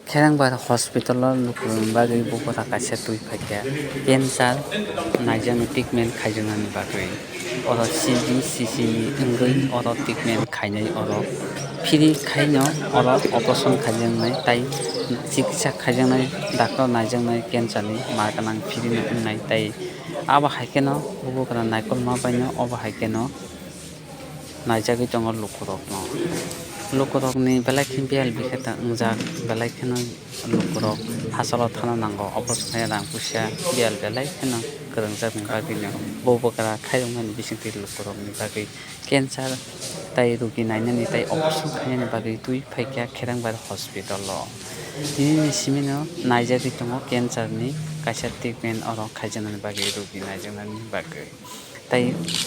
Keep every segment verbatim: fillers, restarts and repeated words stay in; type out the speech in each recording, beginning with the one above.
Kherengbar hospital o lukurokni bagwi bubagra kaisa twi phaikha cancer naijaknai treatment khaijaknani bagwi. Oro C B C C ni wngwi oro treatment khainai oro free khaino oro operation khaijaknai tai chikitsa khaijaknai doctor naijaknai cancer ni ma gwnang free no wngnai tai abo hai kheno bubagra naikolma baino obo hai kheno naijagwi tongo lukurokno. Lukurokni belai khe biyal bikheta wngjak, belai kheno lukurok hachalo thana nango, obo swkhe rang puisa biyal belai kheno kwrwngjakni bagwino bubagra khairokmani bisingtwi lukurokni bagwi cancer tai rugi nainani tai operation khainani bagwi twi phaikha Kherengbar hospital o. Tinini simino naijagwi tongo cancer ni kaisa treatment oro khaijaknani bagwi, rugi naijaknani bagwi. Tai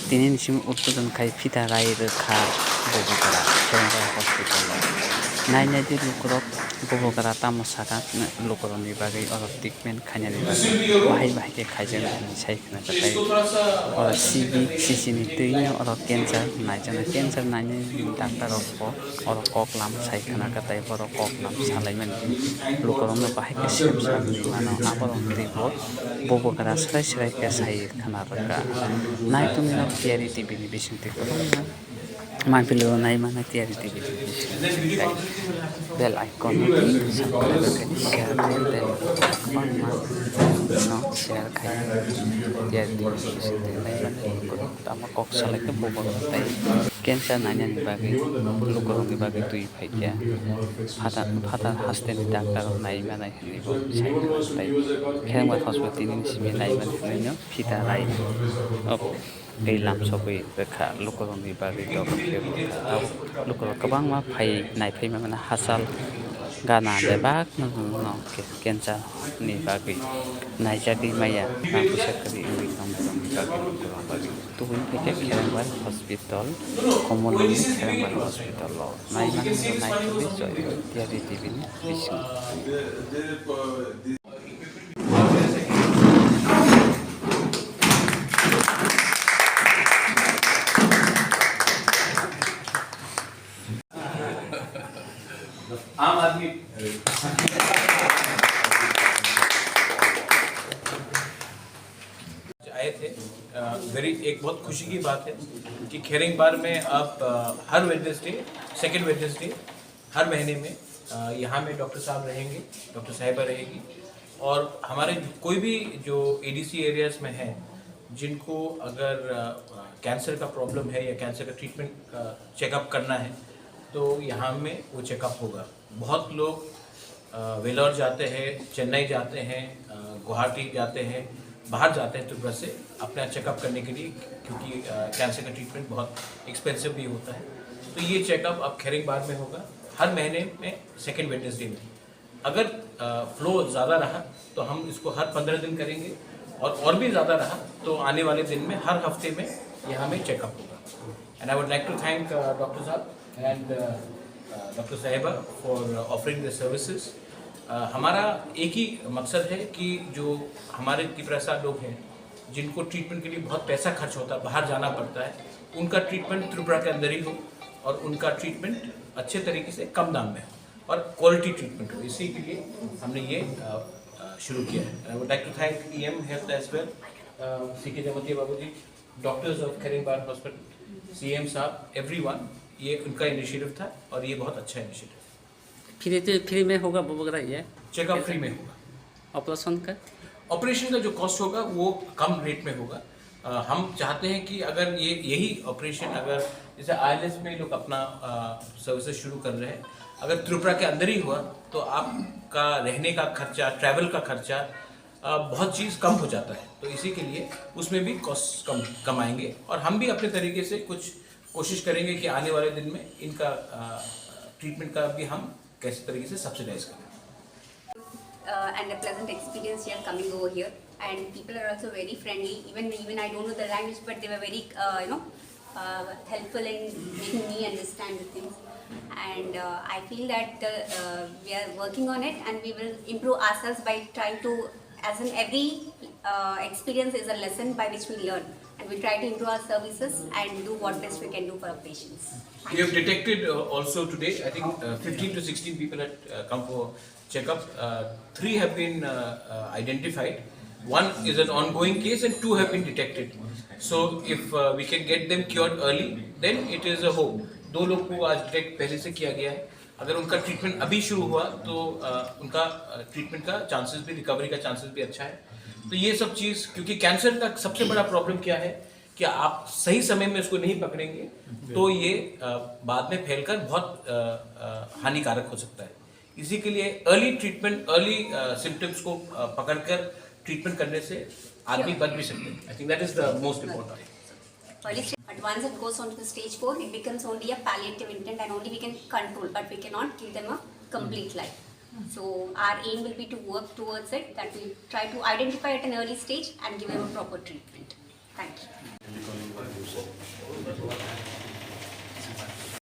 tinini simi udbodon khai phita rai rwkha bubagra Kherengbar hospital o. Nainai di lukurok bubagra tamo sakha lukurokni bagwi oro treatment khainani bagwi bahai bahai khe khaijak hinwi sai khna kwtai. Oro C B C C ni twi no oro cancer naijaknai, cancer nainai doctor rok bo oro kok lam sai khna kwtai, borok kok lam salaimani lukurokno bahai khe sem sakni mano aborok twi bo bubagra swrai swrai khe sai khna rwkha. Naitugwino T R E T V ni bisingtwi kwbangma manpilo naimano T R E T V ni bisingtwi bell icon no subscribe khe share khe tei kwbangma no share khai T R E T V ni bisingtwi naimano tamo kok salai khe bubagra tai cancer nainani bagwi lukurokni bagwi twi phaikha. Phatar phatar hasteni doctor rok nai manai hinwi bo sai tei Kherengbar hospital ni simi nai manai hinwi no phita rai o tei lam sogwi rwkha lukurokni bagwi doctor khe bo rwkha. Tabuk lukurok kwbangma phai nai phai mano hachal gana bebak no cancer ni bagwi naijagwi maya rang puisa kwrwi wngwi tongmani bagwi lukurok bagwi. Tubui khe Kherengbar hospital, Komolni Kherengbar hospital o naimani naitugwi joy T R E T V ni bising. आम आदमी आए थे। अ, वेरी, एक बहुत खुशी की बात है कि खेरेंगबार में अब, अ, हर वेडनेसडे, सेकंड वेडनेसडे हर महीने में, अ, यहाँ में डॉक्टर साहब रहेंगे, डॉक्टर साहिबा रहेगी और हमारे कोई भी जो एडीसी एरियाज में है, जिनको अगर, अ, कैंसर का प्रॉब्लम है या कैंसर का ट्रीटमेंट का चेकअप करना है, तो यहाँ में वो चेकअप होगा। बहुत लोग, अ, वेलोर जाते हैं, चेन्नई जाते हैं, अ, गुवाहाटी जाते हैं, बाहर जाते हैं त्रिपुरा से अपना चेकअप करने के लिए, क्योंकि, अ, कैंसर का ट्रीटमेंट बहुत एक्सपेंसिव भी होता है। तो ये चेकअप अब खेरेंगबार में होगा, हर महीने में सेकंड वेडनेसडे में। अगर, अ, फ्लो ज़्यादा रहा तो हम इसको हर पन्द्रह दिन करेंगे और, और भी ज़्यादा रहा तो आने वाले दिन में हर हफ्ते में यहाँ में चेकअप होगा। And I would like to thank, uh, doctor साहब and, uh, uh, डॉक्टर साहिबा for, uh, offering the services। Uh, हमारा एक ही मकसद है कि जो हमारे तिपरासा लोग हैं जिनको ट्रीटमेंट के लिए बहुत पैसा खर्च होता है, बाहर जाना पड़ता है, उनका ट्रीटमेंट त्रिपुरा के अंदर ही हो और उनका ट्रीटमेंट अच्छे तरीके से कम दाम में हो और क्वालिटी ट्रीटमेंट हो, इसी के लिए हमने ये, अ, अ, शुरू किया है। I would like to thank E M Health as well, uh, C K Jamatia बाबू ji, doctors of Kherengbar hospital, CM साहब, एवरीवन, ये उनका इनिशिएटिव था और ये बहुत अच्छा इनिशिएटिव। फ्री तो, फ्री में होगा वो वगैरह ये? चेकअप फ्री में होगा। ऑपरेशन का? ऑपरेशन का जो कॉस्ट होगा वो कम रेट में होगा। अ, हम चाहते हैं कि अगर ये, यही ऑपरेशन अगर जैसे आईएलएस में लोग अपना, अ, सर्विसेज शुरू कर रहे हैं, अगर त्रिपुरा के अंदर ही हुआ तो आपका रहने का खर्चा, ट्रैवल का खर्चा, अ, बहुत चीज़ कम हो जाता है। तो इसी के लिए उसमें भी कॉस्ट कम, कम आएंगे और हम भी अपने तरीके से कुछ कोशिश करेंगे कि आने वाले दिन में इनका, अ, ट्रीटमेंट का भी हम कैसे तरीके से सब्सिडाइज करें। Uh, and a pleasant experience here coming over here. And people are also very friendly. Even, even I don't know the language, but they were very, uh, you know, uh, helpful in making me understand the things. And, uh, I feel that the, uh, we are working on it, and we will improve ourselves by trying to, as in every, uh, experience is a lesson by which we learn, and we try to improve our services and do what best we can do for our patients. We have detected, uh, also today, I think, uh, fifteen to sixteen people had, uh, come for checkup, uh, three have been uh, uh, identified. One is an ongoing case and two have been detected. So if uh, we can get them cured early, then it is a hope. दो लोग को आज डिटेक्ट पहले से किया गया है। अगर उनका ट्रीटमेंट अभी शुरू हुआ तो uh, उनका ट्रीटमेंट का चांसेस भी, रिकवरी का चांसेस भी अच्छा है। तो ये सब चीज़, क्योंकि कैंसर का सबसे बड़ा प्रॉब्लम क्या है कि आप सही समय में उसको नहीं पकड़ेंगे तो ये uh, बाद में फैलकर बहुत uh, uh, हानिकारक हो सकता है। इसी के लिए अर्ली ट्रीटमेंट, अर्ली सिम्टम्स को uh, पकड़कर ट्रीटमेंट करने से आदमी बच भी सकते हैं। I think that is the most important. Early stage, but once it goes on to the stage four, it becomes only a palliative intent, and only we can control, but we cannot give them a complete life. So our aim will be to work towards it, that we try to identify at an early stage and give them a proper treatment. Thank you.